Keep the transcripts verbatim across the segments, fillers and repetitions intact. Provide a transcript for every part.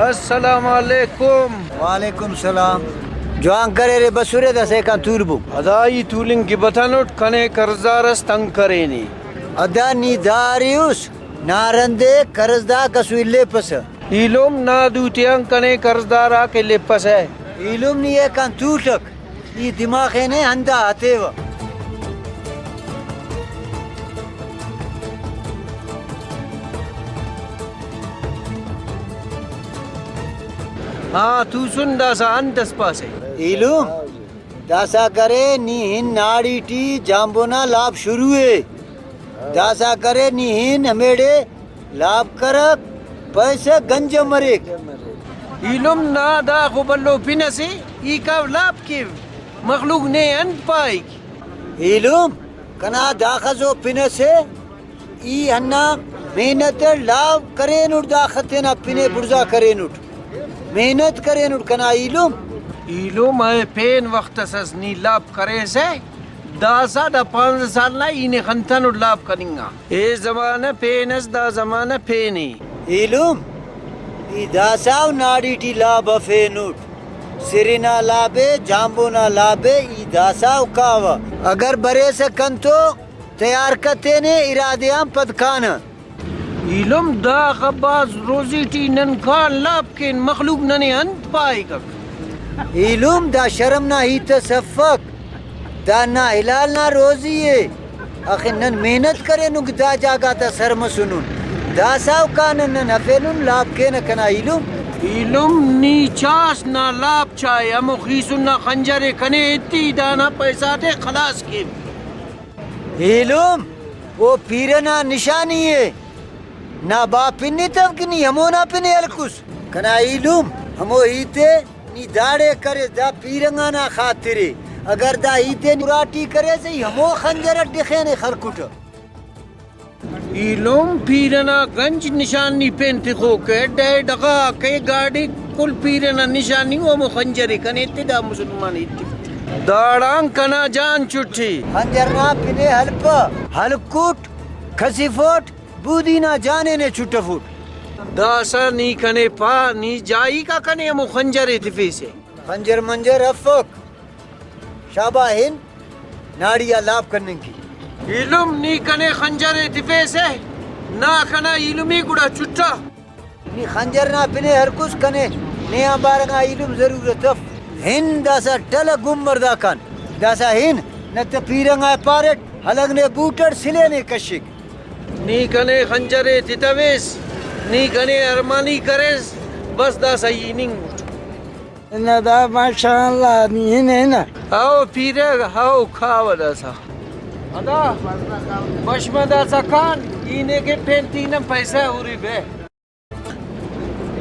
السلام علیکم۔ وعلیکم سلام۔ جوان کریرے، بسرے داسہ ایکان تولبو۔ ادا ای تولنگ کہ بتنٹ، کنے قرضدار اس تنگ کرینے۔ ادا نی دا ارے اس، نا رندے قرضداک اسو الیپسہ۔ ایلم نا دوتیان کنے قرضدار آک الیپسہ۔ ایلم نی ایکان تولک۔ ای دماغ ءِ نے ہندا ہتیوہ۔ ہاں، توسن داسہ انت اس پاسہ؟ ایلم، داسہ کرے نی ہن ناڑی ٹی جامبو نا لاب شروع ءِ۔ داسہ کرے نی ہن ہمیڑے لاب کرک، پیسہ گنج مریک۔ ایلم نا داخو بھلو پن اسے، ای کاو لاب کیو، مخلوق نے انت پائک؟ ایلم، کنا داخسو پن اسے، ای ہندا محنت اٹ لاب کرینٹ، داخہ تینا پنے بڑزا کرینٹ، محنت کرینٹ کنا ایلم۔ ایلم اے پین وخت اس اس نی لاب کریسہ، داسہ دا پانزدہ سال نا ای نے خنتنٹ لاب کننگا۔ اے زمانہ پین اس، دا زمانہ پین ءِ۔ ایلم، ای داسہ و ناڑی ٹی لاب ہفینٹ۔ سرنا لاب ءِ، جامبو نا لاب ءِ، ای داسہ و کاوہ۔ اگر بریسہ کنتو تیار کتینے، ارادے آن پد کانہ۔ ایلم، داخہ بھاز روزی ٹی نن کان لاب کین، مخلوق ننے انت پائکک؟ ایلم، دا شرم نا ہیت اس افک، دا نا حلال نا روزی ءِ۔ آخر نن محنت کرینن کہ دا جاگہ تا سر مسنن، داسہ و کانہ نن ہفینن، لاب کینہ کنا ایلم۔ ایلم، نی چاس نا لاب چائے، ہمو خیسن نا خنجر ءِ کنے ایتی، دانا پیسہ تے خلاص کیو۔ ایلم، او پیرہ نا نشانی ءِ۔ نا با پن ایتو کہ نی ہمونا پن ءِ ہلکس۔ کنا ایلم، ہمو ہیت ءِ نی داڑے کریس، دا پیرنگ آنا خاطر ءِ۔ اگر دا ہیت ءِ نی اراٹی کریس، ای ہمو خنجر اٹ ڈخینے خلکٹہ۔ ایلم، پیرہ نا گنج نشانی پین تخوک ءِ، ڈیھ ڈغا کے گاڑی کل پیرہ نا نشانی ءُ، ہمو خنجر ءِ کنے تے دا مسلمان ءِ تے۔ داڑان کنا جان چٹی۔ خنجر نا پن ءِ ہلپہ، ہلکٹ، کھسفوٹ، بودی نا جان ءِ نے چٹفوٹ۔ داسہ نی کنے پا، نی جائی کا کنے ہمو خنجر ءِ تفیسہ۔ خنجر منجر افک۔ شابا ہن، ناڑی آ لاپ کننگ کے۔ ایلم، نی کنے خنجر ءِ تفیسہ، نا کنا ایلمی گڑا چٹا۔ نی خنجر نا پن ءِ ہرکس، کنے نے آنبار انگا ایلم ضرورت اف۔ ہن داسہ ٹل ءُ گم مرداکان۔ داسہ ہن، نت پیرنگ آ پاریٹ، ہلنگ نے بوٹ اٹ سلے نے کشک۔ نی کنے خنجر ءِ تتویس، نی کنے ارمانی کریس، بس داسہ ای ہننگ اٹ۔ ہندا، ماشاءاللہ، نی ہن ہنا۔ ہاؤ پیرہ، ہاؤ کھاوہ داسا۔ ادا، بشمہ داسا کان، ای نے کہ پین تینن پیسہ اوری بے۔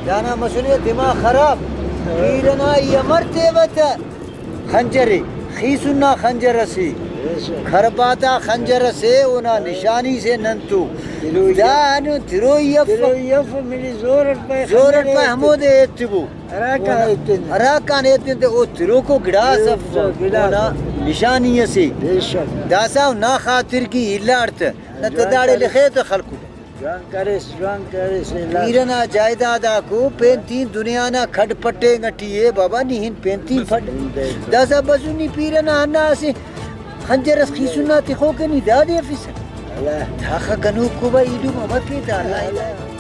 دانا مسنے دماغ خراب۔ پیرہ نا ای امر تیوہ تہ خنجرے، خیسن نا خنجر اسے، کھرباتا خنجر اسے، اونا نشانی سے ننتو۔ دا ہنو تروئی اف۔ تروئی اف، ملی زور اٹ پائے زور اٹ خنجرے پائے ہمودے ایتبو۔ ہراکان ایتن۔ ہراکان ایتن تے او تروکو گڑاس اف۔ گڑاس اف۔ اونا نشانی اسے۔ بے شک۔ داسا نا خاطر کی الاڑ تہ۔ نہ تو داڑے لخے تہ خلکو۔ جوان کریس، جوان کریس، اللہ۔ پیرہ نا جائیداد آکو پین تین دنیا نا کھڈ پٹینگ ٹی اے بابا، نی ہن پین تین پٹ۔ داسا بسن نی پیرہ نا ہندا اسہ خنجر اس خیسن نا تخوکے نی دادے افسہ۔ اللہ۔ داخہ گنوکو با ایلم امر کے تا اللہ۔ اللہ۔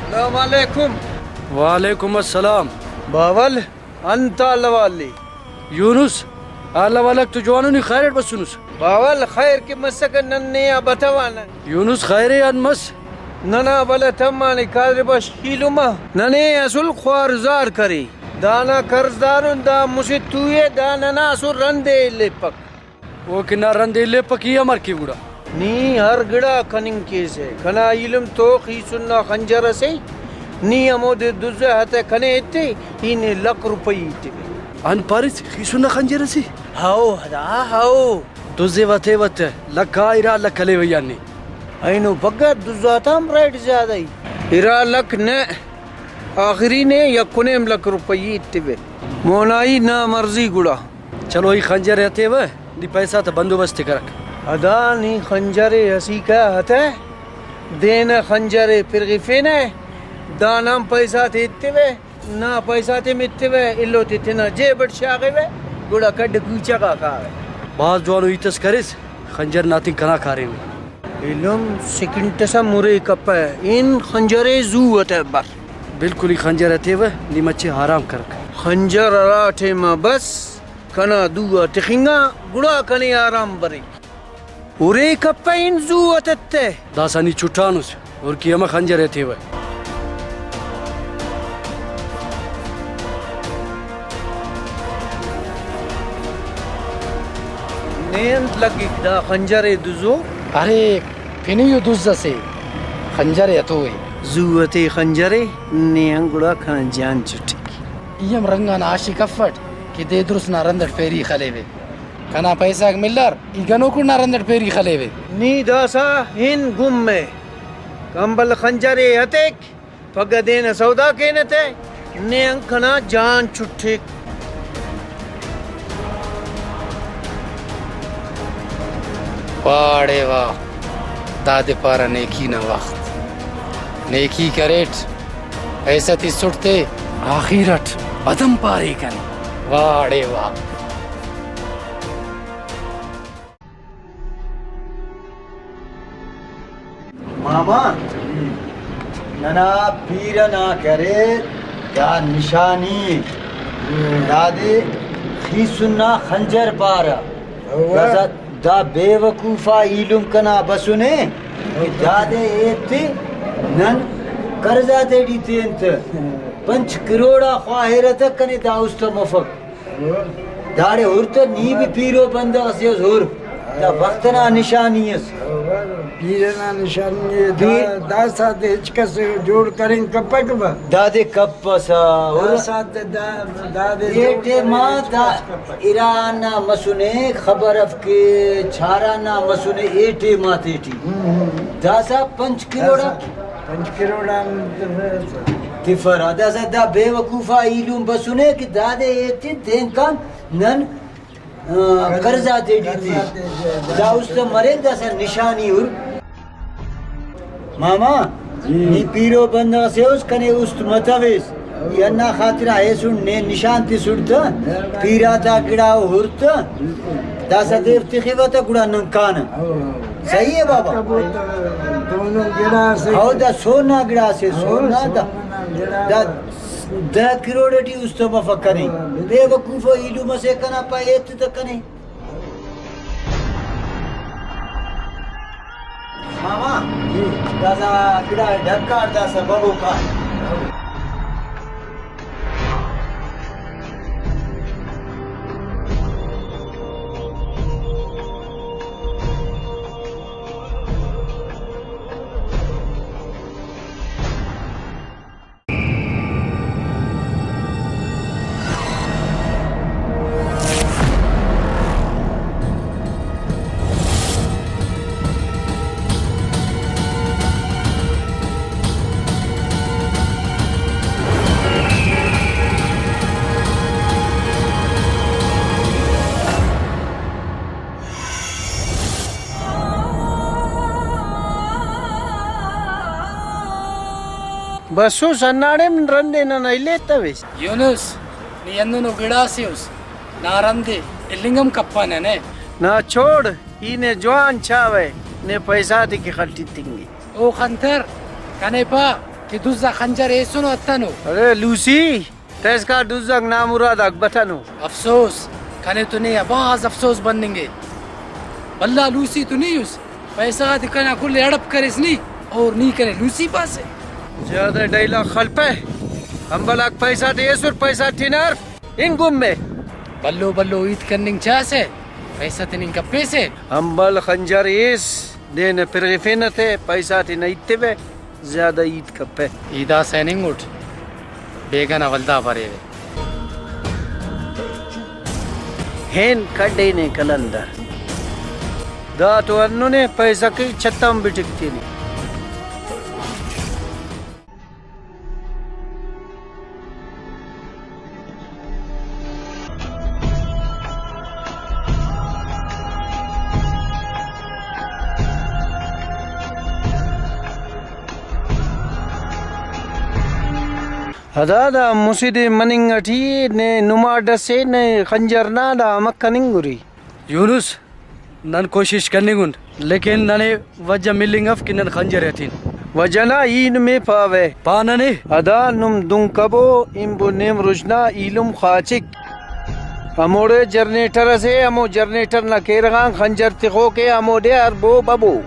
السلام علیکم۔ وعلیکم السلام۔ باول، انت حال احوال ءِ؟ یونس، آ لولک تو جوانو، نی خیر اٹ بسنس؟ باول، خیر کہ مسکہ، نن نے آ بتوانہ۔ یونس، خیر ءِ، انت مس؟ ننا ولدا تمانے قادر بخش ایلم آ ننے اسل خوار زار کرے۔ دانا قرضدار ان، دا مسہ تو ءِ، دا ننا اسل رند ءِ الیپک۔ او کہ نا رند ءِ الیپک، ای امر کیو گڑا؟ نی ہر گڑا کننگ کیسہ، کنا ایلم تو خیسن نا خنجر اسے، نی ہمودے دزہ ہتہ کنے ایتے، ای نے لکھ روپئی ایتوے۔ انت پاریس، خیسن نا خنجر اسے؟ ہاؤ، ہدا، ہاؤ۔ دزے وتے وتے لکھ آ ارا لکھ ہلیوہ یعنی۔ اینو پگہ دزاتا ہم ریٹ زیادہ ای۔ ارا لکھ نہ، آخری نے یک و نیم لکھ روپئی ایتوے۔ مونائی نا مرضی گڑا۔ چلو، ای خنجر ءِ ہتیوہ، نی پیسہ تا بندوبست ءِ کرک۔ ادا نی خنجر ءِ اسیکا ہتہ، دین خنجر ءِ پرغفینہ، دانا ہم پیسہ تے ایتوہ، نا پیسہ تے متوہ، ایلو تے تینا جیب اٹ شاغوہ، گڑا کڈ کوچہ غا کاوہ۔ بھاز جوانو ہیت اس کریس، خنجر نا تین کنا کاریم ءِ۔ ایلم سیکنڈ اس آ مرے کپہ، ہن خنجر ءِ زو اتہ بر۔ بالکل، ای خنجر ہتیوہ، نی مچے آرام کرک۔ خنجر ہرا ٹائم آ بس کنا دو آ تخنگا، گڑا کنے آرام بریک۔ ہرے کپہ، ہن زو اتتہ۔ داسہ نی چٹانس، ہر کہ امہ خنجر ہتیوہ۔ نے انت لگک دا خنجر ءِ دزو؟ ارے، پنیو دز اسے، خنجر ءِ ہتوئے۔ زو اتے خنجر ءِ، نے آن گڑا کنا جان چٹک۔ ای ہم رنگ آن عاشق افٹ کہ دے درست نا رند اٹ پیری خلیوے۔ کنا پیسہ غاک ملر، ای گنوکڑ نا رند اٹ پیری خلیوے۔ نی داسہ ہن گم ءِ، کمبل خنجر ءِ ہتیک، پگہ دین ءِ سودا کینہ تہ، نے آن کنا جان چٹک۔ واڑے واہ، دادے پارہ نیکی نا وخت۔ نیکی کریٹ، پیسہ تسٹ تے، آخر اٹ بدم پارے کنے۔ واڑے واہ۔ ماما، ننا پیر ئنا کرے دا نشانی ءِ۔ دادے خیسن نا خنجر پارہ۔ اوہ۔ داسہ دا بے وقوفا ایلم کنا بسنے کہ دادے ایتے نن قرض آتے ٹی تین تہ۔ پنچ کروڑ آ خواہرہ تہ کنے دا است مفک۔ داڑے ہر تہ، نی بھی پیرو بندغ اسے اس، ہر دا وخت نا نشانی اس۔ پیر نا نشانی ءِ۔ دا، پیر داسہ تے ہچ کس جوڑ کرنگ کپک با۔ دادے کپسہ، ہر داسہ تے دا، دادے اے جوڑ ٹائم آ کرنگ ہچ دا کس کپک۔ ارا نا مسنے، خبر اف کہ چھارا نا مسنے، اے ٹائم آ تیٹی۔ ہم، ہم۔ داسہ پنچ کروڑ آ داسہ پنچ کروڑ آن تفسہ۔ تفرہ۔ داسہ دا بے وقوفا ایلم بسنے کہ دادے ایتے دینکان نن، آ، قرض آتے ٹی تے۔ دا است مریک، داسہ نشانی ہر۔ ماما، جی۔ نی پیرو بندغ سے اس، کنے است متویس۔ ای ہندا خاطرا ایسن نے نشان تسٹ تہ، پیرات آ گڑا و ہر تہ، داسہ دیر تخیوہ تہ گڑا نن کانہ۔ صحیح ہے بابا؟ دونوں گڑا سے۔ او دا سونا گڑا سے، او سونا دا۔ سونا گڑا۔ دا دہ کروڑ ٹی است مفک کنے۔ بے وقوف و ایلم اسے کنا پا ایت تہ کنے۔ ماما، جی۔ داسہ گڑا ڈکار داسہ ببو کا۔ بسوس، ہنداڑے رندے ننا الیتویس۔ یونس، نی ہندنو گڑاسے اس، نا رندے النگ ہم کپنہ نے۔ نا چھوڑ، ای نے جوان چاوہ، نے پیسہ تے کہ خلٹی تنگے۔ او خنتر، کنے پا کہ دزا خنجر ایسنو اتنو۔ ارے لوسی، تیسکا دزاک نامراداک بتنو۔ افسوس، کنے تو نے آ بھاز افسوس بننگے۔ بھلا لوسی تو نی اس، پیسہ غاتے کنا کل اڑپ کریس نی، اور نی کنے لوسی پاسے۔ زیادہ ڈائیلاگ خلپہ، ہمبل آک پیسہ تے ایسر، پیسہ ٹی نار۔ ہن گم ءِ۔ بھلو بھلو ہیت کننگ چاسہ، پیسہ تننگ کپیسہ۔ ہمبل خنجر ایس، دین پرغفینہ تہ، پیسہ تینا ایتبہ، زیادہ ہیت کپہ۔ ای داسہ ہننگ اٹ، بیگہ نا ولدا بریرہ۔ ہین کڈینے قلندر۔ دا تو ہندن ءِ، پیسہ کیک چھتان بٹک تینے۔ ادا دا مسہ دے مننگ اٹی نے نما ڈس ءِ، نے خنجر نا دا امر کننگ ارے۔ یونس، نن کوشش کننگ ان، لیکن ننے وجہ ملنگ اف کہ نن خنجر ءِ ہتین۔ وجہ نا ای نمے پاوہ۔ پا ننے۔ ادا نم دن کبو، ہنبو نیمروچ نا ایلم خاچک۔ ہموڑے جنریٹر اسے، ہمو جنریٹر نا کیرغ آن خنجر تخوک ءِ، ہمودے ہر بو ببو۔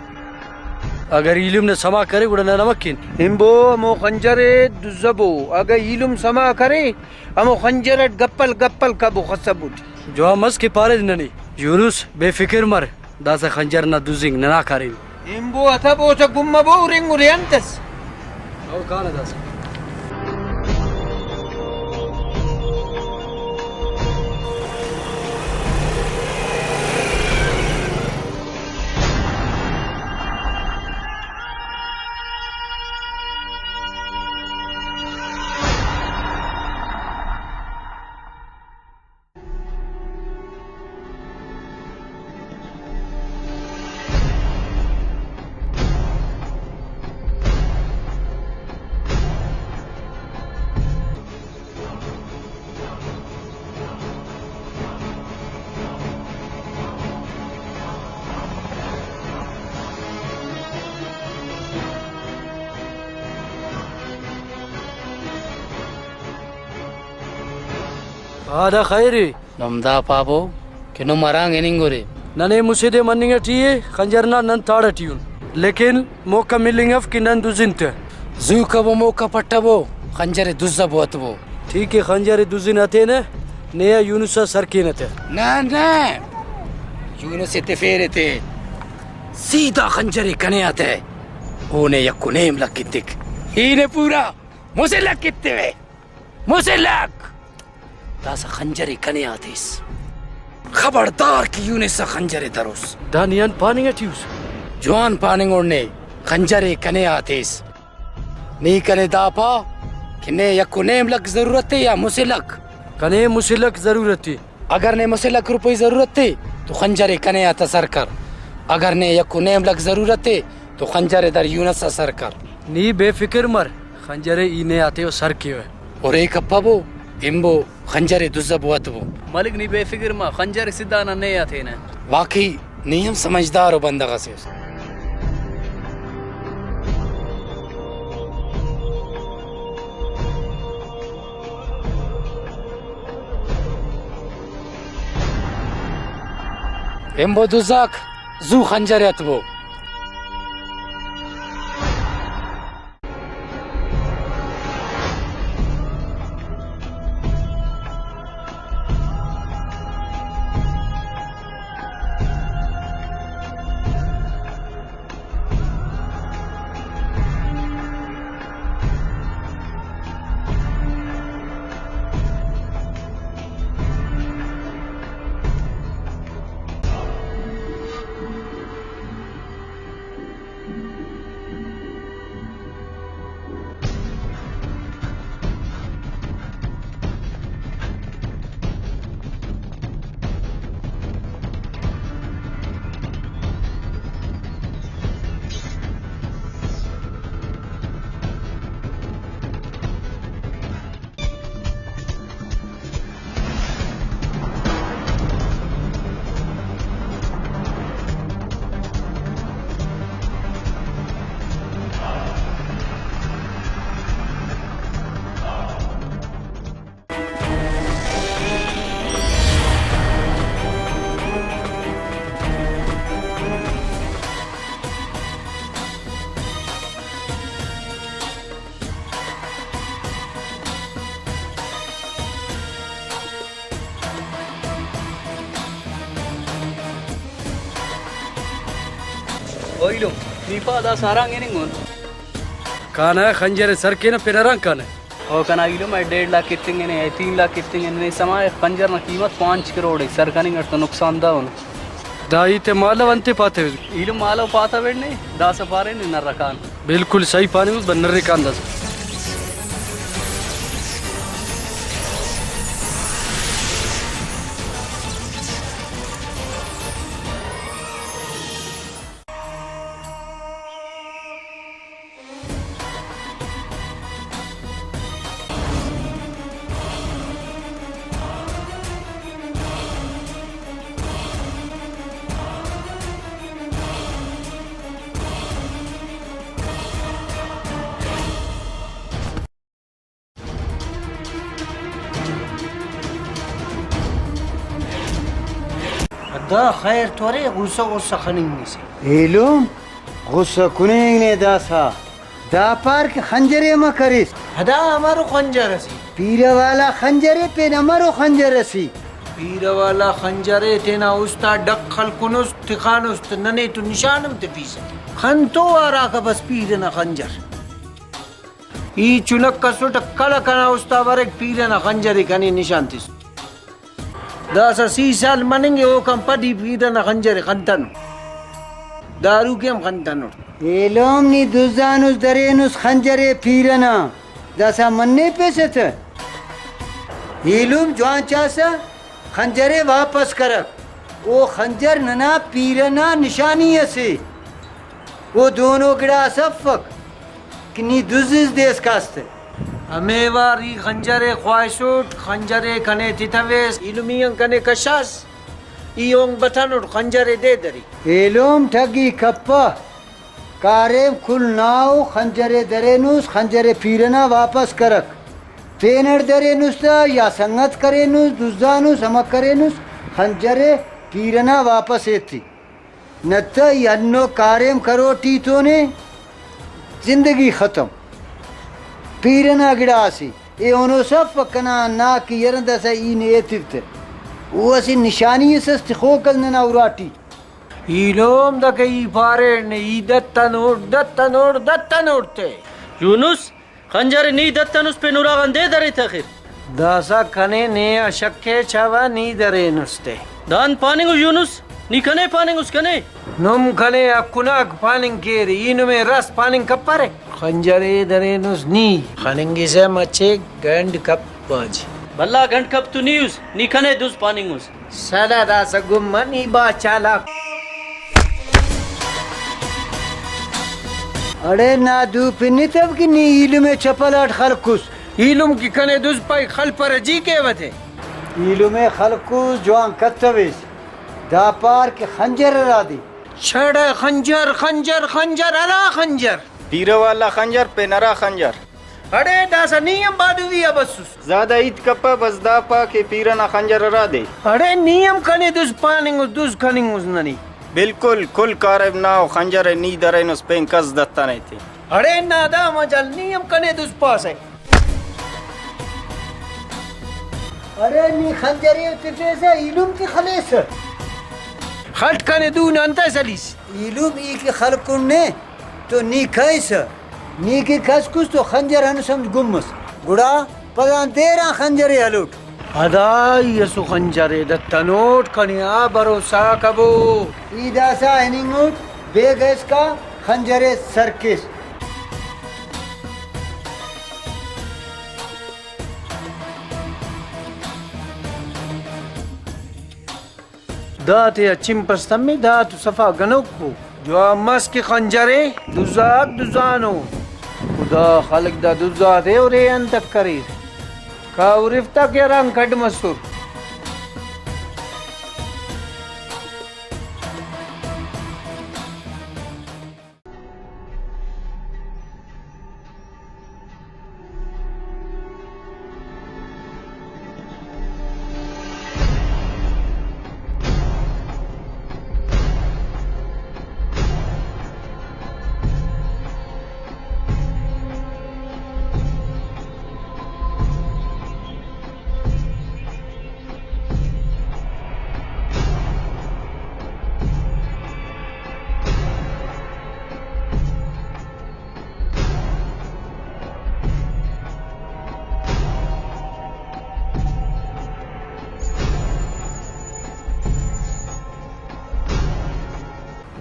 اگر ایلم نا سما کرے گڑا نن امر کین؟ ہنبو ہمو خنجر ءِ دزبو، اگہ ایلم سما کرے، ہمو خنجر اٹ گپل گپل کبو خسبو ٹی۔ جوان مس کہ پاریس ننے۔ یونس، بے فکر مر، داسہ خنجر نا دزنگ ننا کاریم۔ ہنبو اتبو تہ گم مبو، ہرنگ ارے انت اس۔ او کانہ داسہ۔ آ دا خیر ءِ۔ نم دا پابو کہ نم ہرانگ ہننگ ارے۔ ننے مسہ دے مننگ ٹی ءِ، خنجر نا نن تاڑ ٹی ان، لیکن موقع ملنگ اف کہ نن دزن تہ۔ زو کبو، موقع پٹبو، خنجر ءِ دزبو اتبو۔ ٹھیک ءِ، خنجر ءِ دزن اتینہ، نے آ یونس آ سر کینہ تہ۔ نہ نہ، یونس ءِ تفیرہ تہ، سیدھا خنجر ءِ کنے آ تہ۔ او نے یک و نیم لکھ ایتک، ای نے پورا مسہ لکھ ایتوہ۔ مسہ لکھ۔ داسہ خنجر ءِ کنے آ تس۔ خبردار کہ یونس آ خنجر ءِ دروس۔ دا نی انت پاننگ ٹی اس؟ جوان پاننگ اٹ نے، خنجر ءِ کنے آ تس۔ نی کنے دا پا کہ نے یک و نیم لکھ ضرورت ءِ یا مسہ لکھ؟ کنے مسہ لکھ ضرورت ءِ۔ اگر نے مسہ لکھ روپئی ضرورت ءِ تو خنجر ءِ کنے آ تا سر کر۔ اگر نے یک و نیم لکھ ضرورت ءِ تو خنجر ءِ در یونس آ سر کر۔ نی بے فکر مر، خنجر ءِ ای نے آتے و سر کیوہ۔ اور اے کپبو، ہنبو، خنجر ءِ دزبو اتبو۔ ملک نی بے فکر مہ، خنجر ءِ سدھا نا نے آ تینہ۔ واقعی نی ہم سمجھدار و بندغ اسے اس۔ ہنبو دزاک، زو خنجر ءِ اتبو۔ او ایلم، نی پا داسہ ہرانگ ہننگ اُن؟ کانہ خنجر ءِ سر کینہ پین ہرانگ کانہ۔ او کنا ایلم، اے ڈیڑھ لاکھ ایتنگنے، اے تین لاکھ ایتنگنے، نے سما ءِ خنجر نا قیمت پانچ کروڑ ءِ، سر کننگ اٹ تو نقصان دا اُن۔ دا ہیت ءِ مالو انتے پاتویس؟ ایلم مالو پاتویٹ نے، داسہ پارے نے نرکان۔ بالکل صحیح پاننگ اُس، بس نرکان داسہ۔ دا خیر تو ارے، غصہ غصہ خننگ سے۔ ایلم، غصہ کننگ نے داسہ۔ دا پار کہ خنجرے مہ کریس۔ ہدا امرو خنجر اسے۔ پیرہ والا خنجرے پین امرو خنجر اسے۔ پیرہ والا خنجرے تینا اُستا ڈک خلکنس، تخانس تہ ننے تو نشان ہم تفیسہ۔ خن تو ہراکا بس پیرہ نا خنجر۔ ای چنک ئسٹ، کل کنا اُستا بریک، پیرہ نا خنجرے کنے نشان تس۔ داسہ سی سال مننگ ءِ، اوکان پد ای پیرہ نا خنجر ءِ خنتنو۔ دارو کہ ہم خنتنٹ۔ ایلم، نی دزانس درینس خنجر ءِ پیرہ نا، داسہ منیپیسہ تہ؟ ایلم، جوان چاسہ، خنجر ءِ واپس کرک۔ او خنجر ننا پیرہ نا نشانی اسے۔ او دونو گڑاس افک کہ نی دزس دیس کاستہ۔ ہمے وار ای خنجر ءِ خواہسٹ، خنجر ءِ کنے تتویس، ایلمی آن کنے کشاس، ای اونگ بتنٹ خنجر ءِ دے درے۔ ایلم، ٹگی کپہ، کاریم کل ناو، خنجر ءِ درینس، خنجر ءِ پیرہ نا واپس کرک۔ تینٹ درینس تہ یا سنگت کرینس، دزانس، ہمک کرینس، خنجر ءِ پیرہ نا واپس ایتے۔ نتہ ای ہندنو کاریم کروٹ ای تو نے زندگی ختم۔ پیرہ نا گڑا اسے، ایہنو سف کنا نا کہ یرہ داسہ ای نے ایتو تہ۔ او اسہ نشانی اس اس تخوک اس ننا اراٹی۔ ایلم، دا کہ ای پاریٹ نے، ای دتنوٹ، دتنوٹ، دتنوٹ تے۔ یونس، خنجر ءِ نی دتنس پین اراغان دے درے تخر۔ داسہ کنے نے آ شک ءِ چوا نی درینس تے۔ دان پاننگ ءُ یونس، نی کنے پاننگ اس کنے؟ نم کنے آ کناک پاننگ کیرے، ای نمے راست پاننگ کپرے۔ خنجر ءِ درینس نی۔ خننگسہ مچے گنڈ کپ باجی۔ بھلا گنڈ کپ تو نی اس، نی کنے دز پاننگ اس۔ سلا داسہ گم من ای با چالاک۔ اڑے نا دو پنی تب کہ نی ایلم ءِ چپل اٹ خلکس۔ ایلم کہ کنے دز پائی خلپرہ جی کیوہ تے۔ ایلم ءِ خلکس جوان کتویس۔ دا پار کہ خنجر ہرا دے۔ چھڑہ خنجر، خنجر، خنجر، ہرا خنجر؟ پیرہ والا خنجر، پین ہرا خنجر؟ اڑے داسہ نی ہم بادوی آ بسس۔ زیادہ ہیت کپہ، بس دا پا کہ پیرہ نا خنجر ہرا دے۔ اڑے نی ہم کنے دز پاننگ اس، دز کننگ اس ننے۔ بالکل، کل کاریم نا او خنجر ءِ نی درینس، پین کس دتنے تے۔ اڑے نا دا مجال، نی ہم کنے دز پاسہ۔ اڑے نی خنجر ءِ تفیسہ، ایلم کہ خلیسہ۔ خلٹ کنے دو نا انتئے سلیس؟ ایلم ای کہ خلکن نے۔ تو نی کائسہ، نی کہ کسکس تو خنجر ہنوس ہم گم مس۔ گڑا پدان دیر آن خنجر ءِ ہلوٹ۔ ہدا ای اسو خنجر ءِ دتنوٹ، کنے آ بھروسہ کبو۔ ای داسہ ہننگوٹ، بیگہ اسکا خنجر ءِ سر کیس۔ دا تیا چنپ اس تمے، دا تو صفا گنوک ءُ۔ جوان مس کہ خنجرے، دزاک دزانو۔ خدا خلک دا دزاتے ہُرے انتک کریر۔ کا ہُرفتہ کہ ہرانگ کڈ مسر۔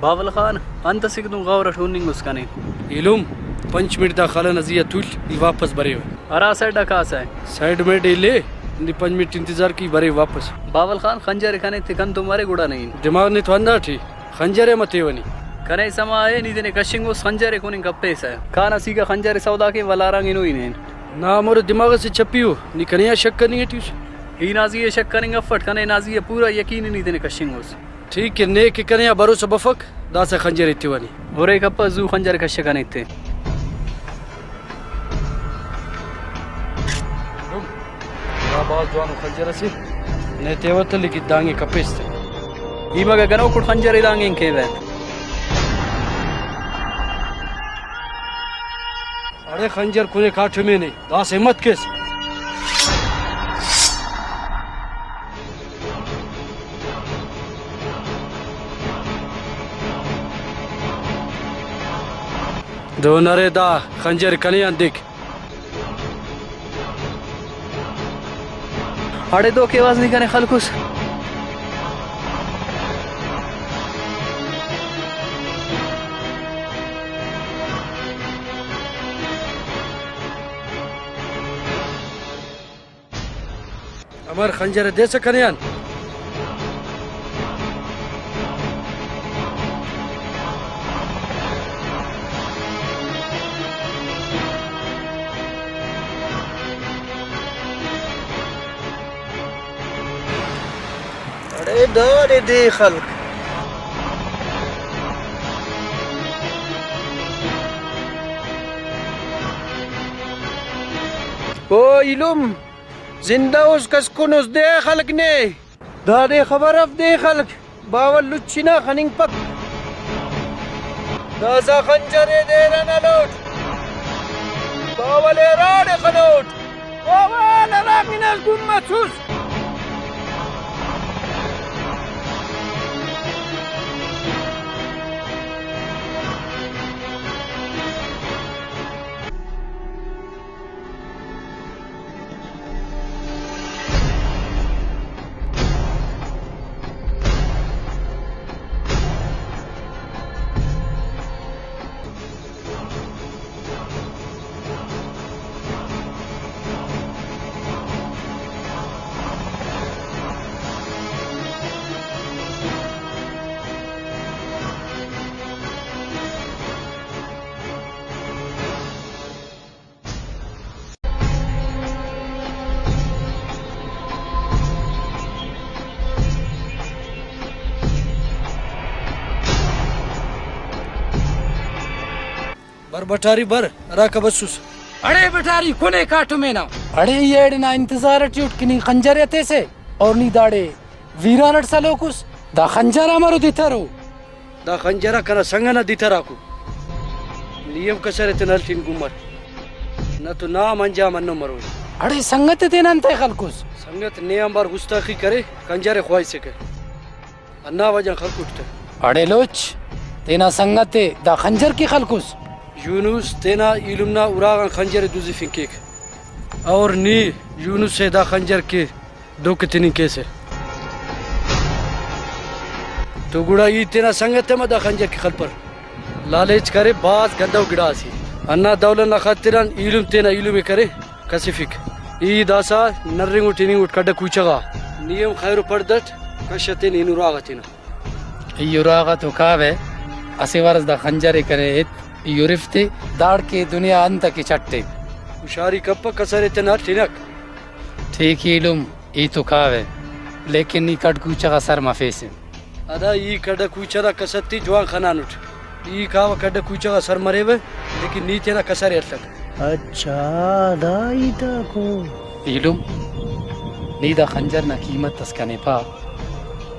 باول خان، انت اسے کہ دن غور اٹ ہننگ اس کنے؟ ایلم، پنچ منٹ دا خل ئنا زی آ تول، ای واپس بریوہ۔ ہرا سائیڈ آ کاسہ؟ سائیڈ میڈ ایلے، نی پنچ منٹ انتظار کی، بریوہ واپس۔ باول خان، خنجر ئے کنے تے کنتون مرے گڑا نی۔ دماغ نے تو ہنداٹی، خنجر ئے مہ تیونی۔ کنے سما ءِ، نی تینے کشنگ اس، خنجر ئے کننگ کپیسہ۔ کانہ سیکھا خنجر ئے سودا کے، ولارانگ ہنوئی نے۔ نا مرو، دماغ اسے چپی ءُ، نی کنے آ شک کننگ ٹی اس۔ ای نا زی آ شک کننگ افٹ، کنے نا زی آ پورا یقین ءِ نی تینے کشنگ اس۔ ٹھیک ءِ، نے کہ کنے آ بھروسہ بفک، داسہ خنجر ئے تیوہ نی۔ ہُرے کپہ، زو خنجر ئے کشہ کنے تے۔ دا بھاز جوانو خنجر اسے، نے تیوہ تہ لیکن دانگ ئے کپیس تے۔ ای مگہ گنوکڑ خنجر ئے دانگ ئے کیوہ۔ اڑے خنجر کنے کاٹمے نے، داسہ ہمت کیس۔ دہن ارے، دا خنجر کنے آن دیک۔ اڑے دو کیواز نی کنے خلکس۔ امر خنجر ءِ دیسہ کنے آن۔ اڑے داڑے دے خلک۔ او ایلم، زندہ اس کس کن اس دے خلک نے۔ دادے خبر اف دے خلک، باول لچی نا خننگپک۔ داسہ خنجر ئے دیر ئنا لوٹ۔ باول ئے ہراڑے خنوٹ۔ باول ہرا گناس گم مسوس۔ بر بٹاری بر، ہراکا بسوس۔ اڑے بٹاری کنے کاٹمے نا۔ اڑے ای ایڑے نا انتظار ٹی اٹ کہ نی خنجر ءِ ہتیسے اور نی داڑے ویران اٹ سلوکس۔ دا خنجر امرو دترو؟ دا خنجر آ کنا سنگ ئنا دتراکو۔ نی ہم کسر ئے تینا ہلٹن گمر۔ نہ تو نام انجام ہندن مروئے۔ اڑے سنگت ئے تینا انتئے خلکس؟ سنگت نے آنبار گستاخی کرے، خنجر ئے خواہسکہ۔ ہندا وجہ آن خلکٹ تہ۔ اڑے لوچ، تینا سنگت ئے دا خنجر کہ خلکس؟ یونس تینا ایلم نا اراغان خنجر ئے دزفنگ کیک۔ اور نی یونس ئے دا خنجر کہ دھوکہ تننگ کیسہ۔ تو گڑا ای تینا سنگت ئے مہ دا خنجر کہ خلپر۔ لالچ کرے بھاز گندو گڑاسے۔ ہندا دولت نا خاطران ایلم تینا ایلم ئے کرے کسفک۔ ای داسہ نرنگ اٹ ہننگ اٹ کڈ کوچہ غا۔ نی ہم خیر و پڑد اٹ کش تینے ہن اراغا تینا۔ ای اراغا تو کاوہ، اسہ وارس دا خنجر ئے کنے ایت، ای ہرفتے، داڑکے دنیا انت ئکے چٹے۔ ہشاری کپہ، کسر ئے تینا ہلنک۔ ٹھیک ایلم، ای تو کاوہ، لیکن نی کڈ کوچہ غا سر مفیسہ۔ ادا ای کڈ کوچہ نا کسر تے جوان خنانٹ۔ ای کاوہ کڈ کوچہ غا سر مریوہ، لیکن نی تینا کسر ئے ہلک۔ اچھا، دا ہیت آکو۔ ایلم، نی دا خنجر نا قیمت اس کنے پا،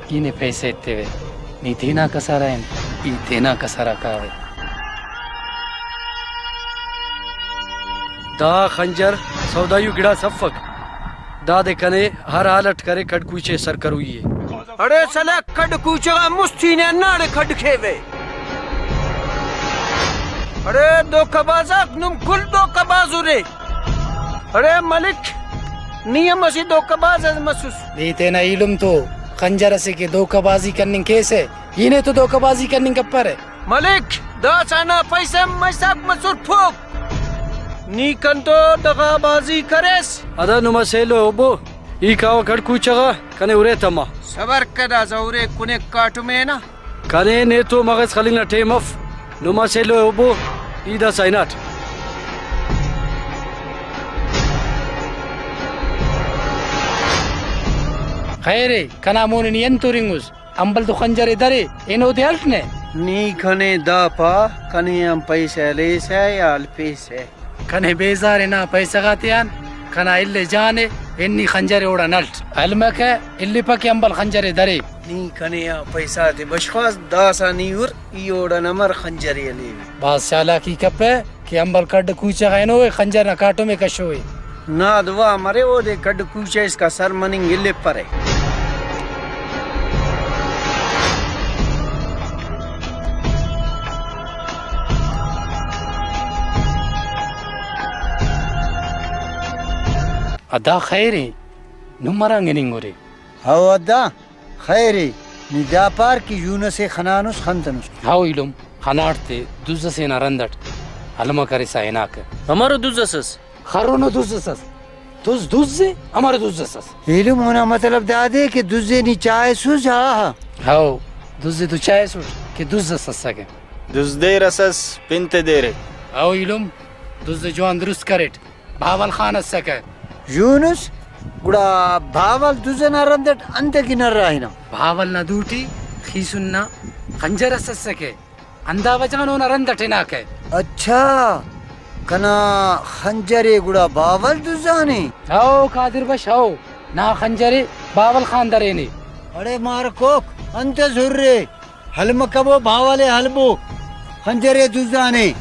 ای نے پیسہ ایتیوہ، نی تینا کسر آ ہن، ای تینا کسر آ کاوہ۔ دا خنجر سودائی ءُ گڑاس افک، دادے کنے ہر حال اٹ کرے کھڈ کوچہ سر کروئی ءِ۔ اڑے سلک کھڈ کوچہ غا مست ای نے ہنداڑے کھڈ کھیوہ۔ اڑے دھوکہ باز آک، نم کل دھوکہ باز ارے۔ اڑے ملک، نی ہم اسہ دھوکہ باز اس مسس۔ نی تینا ایلم تو خنجر اسے کہ دھوکہ بازی کننگ کیسہ، ای نے تو دھوکہ بازی کننگ کپرہ۔ ملک، داسہ نا پیسہ مچ ساک مسر پھوک۔ نی کن تو دغا بازی کریس۔ ادا نما سیلو اوبو، ای کاوہ کڑ کوچہ غا، کنے ارے تما۔ صبر کہ داسہ ارے کنیک کاٹمے نا۔ کنے نے تو مغز خلنگ نا ٹائم اف، نما سیلو اوبو، ای داسہ ہناٹ۔ خیر ءِ، کنا مون نی انت ہُرنگ اُس؟ امبل تو خنجر ءِ درے، ہن اودے ہلٹ نہ۔ نی کنے دا پا، کنے آن پیسہ ہلیسہ یا ہلپیسہ؟ کنے بیزار ءِ نا پیسہ غاتیان، کنا اِل ءِ جان ءِ، ہن نی خنجر ءِ اوڑان ہلٹ۔ ہلمکہ، الیپہ کہ امبل خنجر ءِ درے۔ نی کنے آ پیسہ غاتے بشخواس، داسہ نی ہُر، ای اوڑان امر خنجر ءِ ہلیوے۔ بھاز چالاکی کپہ کہ امبل کڈ کوچہ غا ہنوئے، خنجر نا کاٹم ءِ کشوئے۔ نا دعا مرے، اودے کڈ کوچہ اسکا سر مننگ الیپرہ۔ ادا خیر ءِ، نم ہرانگ ہننگ اُرے؟ ہو ادا، خیر ءِ، نی دا پار کہ یونس ءِ خنانس، خنتنس۔ ہو ایلم، خناٹ تے، دز ئسے نا رند اٹ ہلمہ کرسا ہناکہ۔ امرو دز ئس ئس؟ خرنو دز ئس ئس۔ دز دز ءِ، امرو دز ئس ئس۔ ایلم، اونا مطلب دادے کہ دز ءِ نی چائسس یا؟ ہو، دز ءِ تو چائسٹ کہ دز ئس اسکہ۔ دز دیر ئس ئس، پن تے دیرے۔ ہو ایلم، دز ءِ جوان درست کریٹ۔ بھاول خان اسکہ۔ یونس، گڑا بھاول دز ئنا رند اٹ انتکن ہرا ہنا؟ بھاول نا دوٹی خیسن نا خنجر ئس اسکہ، ہندا وجہ غان اونا رند اٹ ہناکہ۔ اچھا، کنا خنجر ءِ گڑا بھاول دزانے؟ ہو قادر بش، ہو، نا خنجر ءِ بھاول خان درینے۔ اڑے مارکوک، انت ئس ہُرے؟ ہلمہ کبو بھاول ءِ ہلبو، خنجر ءِ دزانے۔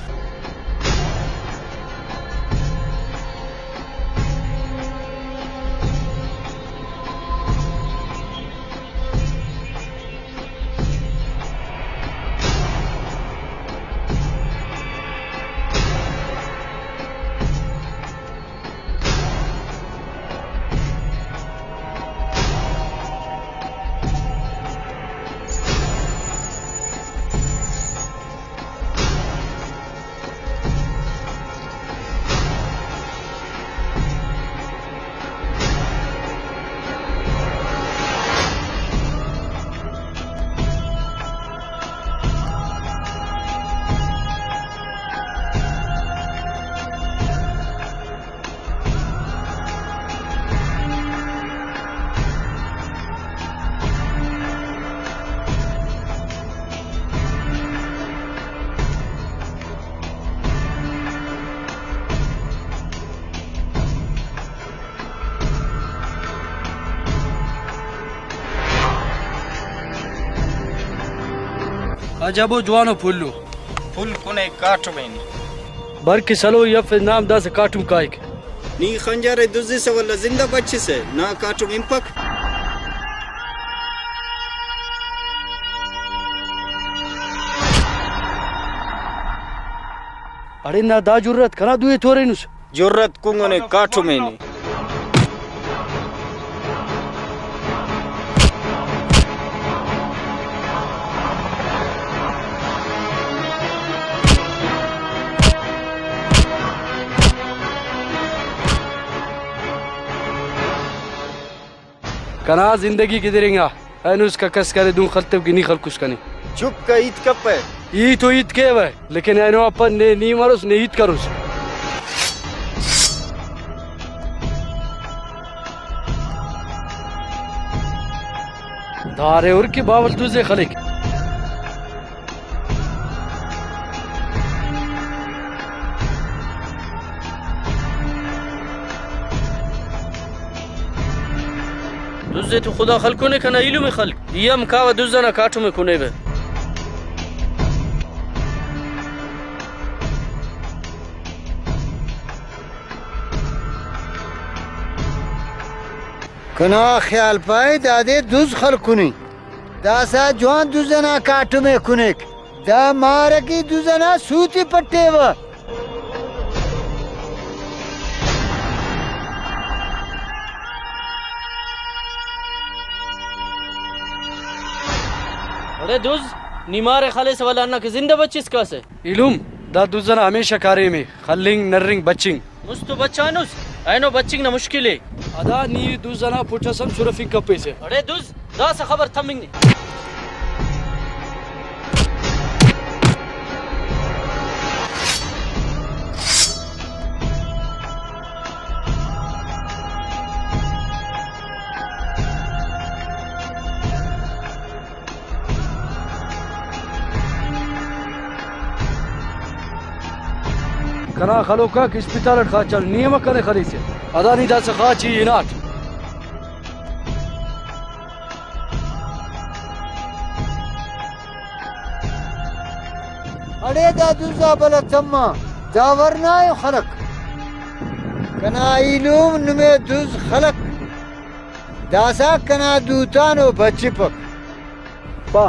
عجب و جوانو پھلو۔ پھل کنے کاٹمے نی۔ بر کہ سلوئی افس نام داسہ کاٹم کائک۔ نی خنجر ءِ دزسہ ولدا زندہ بچسہ، نا کاٹم ہنپک۔ اڑے نا دا جرات کنا دوئے تورینس۔ جرات کنگنے کاٹمے نے۔ کنا زندگی گدرینگا، اینو اسکا کس کرے دہن خلتو کہ نی خلکس کنے۔ چپ کہ ہیت کپہ۔ ای تو ہیت کیوہ، لیکن اینو آ پد نے نی مروس نے ہیت کروس۔ دارے ہر کہ باول دزے خلیک۔ دزے تو خدا خلکنے کنا ایلم ءِ خلک۔ ای ہم کاوہ دز ئنا کاٹم ءِ کنیوہ۔ کنا خیال پائے دادے دز خلکنے۔ داسہ جوان دز ئنا کاٹم ءِ کنیک۔ دا مارکی دز ئنا سوت ءِ پٹیوہ۔ اڑے دز، نی مارے خلیسہ ولدا ہندا کہ زندہ بچس کاسہ۔ ایلم، دا دز ئنا ہمیشہ کاریم ءِ، خلنگ، نرنگ، بچنگ۔ مست تو بچانس، اینو بچنگ نا مشکل ءِ۔ ادا نی دز ئنا پٹ ئس ہم سرفنگ کپیسہ۔ اڑے دز، داسہ خبر تمنگ نے۔ کنا خلوکاک اسپتال اٹ خاچان، نی امر کنے خلیسہ۔ ادا نی داسہ خاچ ای ہناٹ۔ اڑے دا دز آ بھلا تما، دا ورنا ءِ خلک۔ کنا ایلم نمے دز خلک۔ داسہ کنا دوتانو بچپک۔ پا،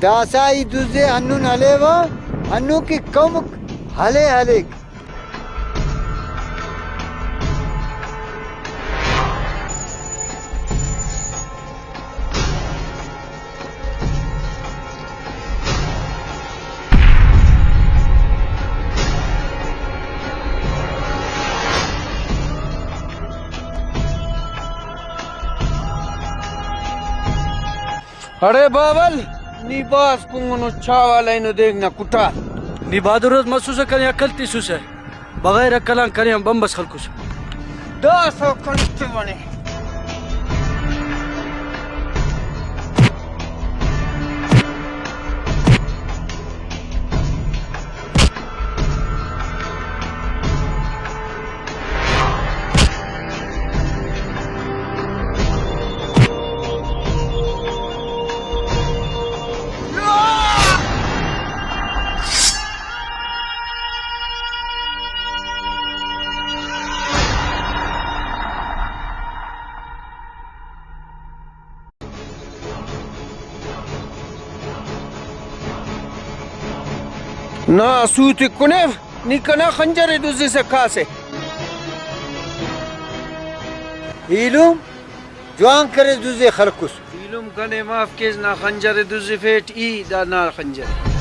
داسہ ای دزے ہندن ہلیوہ، ہندن کہ کمک ہلے ہلیک۔ اڑے باول، نی بھاز کنگنو، چاوال اینو دیک نا کٹار۔ نی بہادر اس مسوسہ، کنے عقل تسوسہ، بغیر عقل آن کنے آن بمب اس خلکوسہ۔ داسہ کنٹے منے۔ نا سوت ءِ کنیو، نی کنا خنجر ءِ دزسہ کاسہ۔ ایلم جوان کریس، دزے خلکس۔ ایلم کنے معاف کیس، نا خنجر ءِ دزفیٹ ای، دا نا خنجر ءِ۔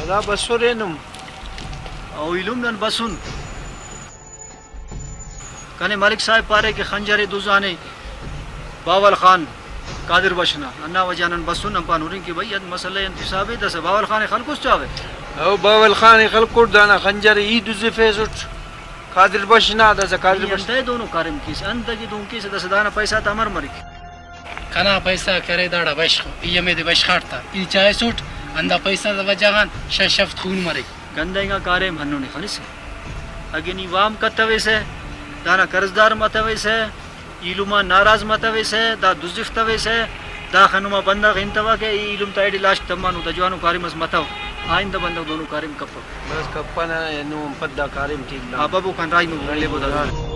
ادا بسرے نم۔ او ایلم نن بسن۔ کنے ملک صاحب پارے کہ خنجر ءِ دزانے باول خان قادر بخش نا، ہندا وجہ نن بسن، نن پانہ ہرن کہ بھئی، انت مسئلہ ءِ، انت حساب ءِ، داسہ باول خان ءِ خلکس چاوہ۔ او باول خان ءِ خلکٹ، دانا خنجر ءِ ای دزفیسٹ قادر بخش نا، داسہ قادر ای بخش۔ انتئے دونو کاریم کیسہ، انت کہ دہن کیسہ، داسہ دانا پیسہ تا امر مریک؟ کنا پیسہ کرے داڑا بشخ، ای ہمیدے بشخاٹ تا، ای چائسٹ، ہندا پیسہ تا وجہ غان شش ہفت خون مریک۔ گندہ انگا کاریم ہندن ءِ خنسہ۔ اگہ نی وام کتویسہ، دانا قرضدار متویسہ، ایلم آن ناراض متویسہ، دا دزفتویسہ، داخہ نما بندغ ہنتوا کہ ای ایلم تا ایڑے لاشک تمانو، دا جوانو کاریم اس متو۔ آئندہ بندغ دونو کاریم کپک۔ بس کپنہ، اینو ہم پد دا کاریم ٹھیک دا۔ ہاں، ببو کان راج مبو، لیبو دا۔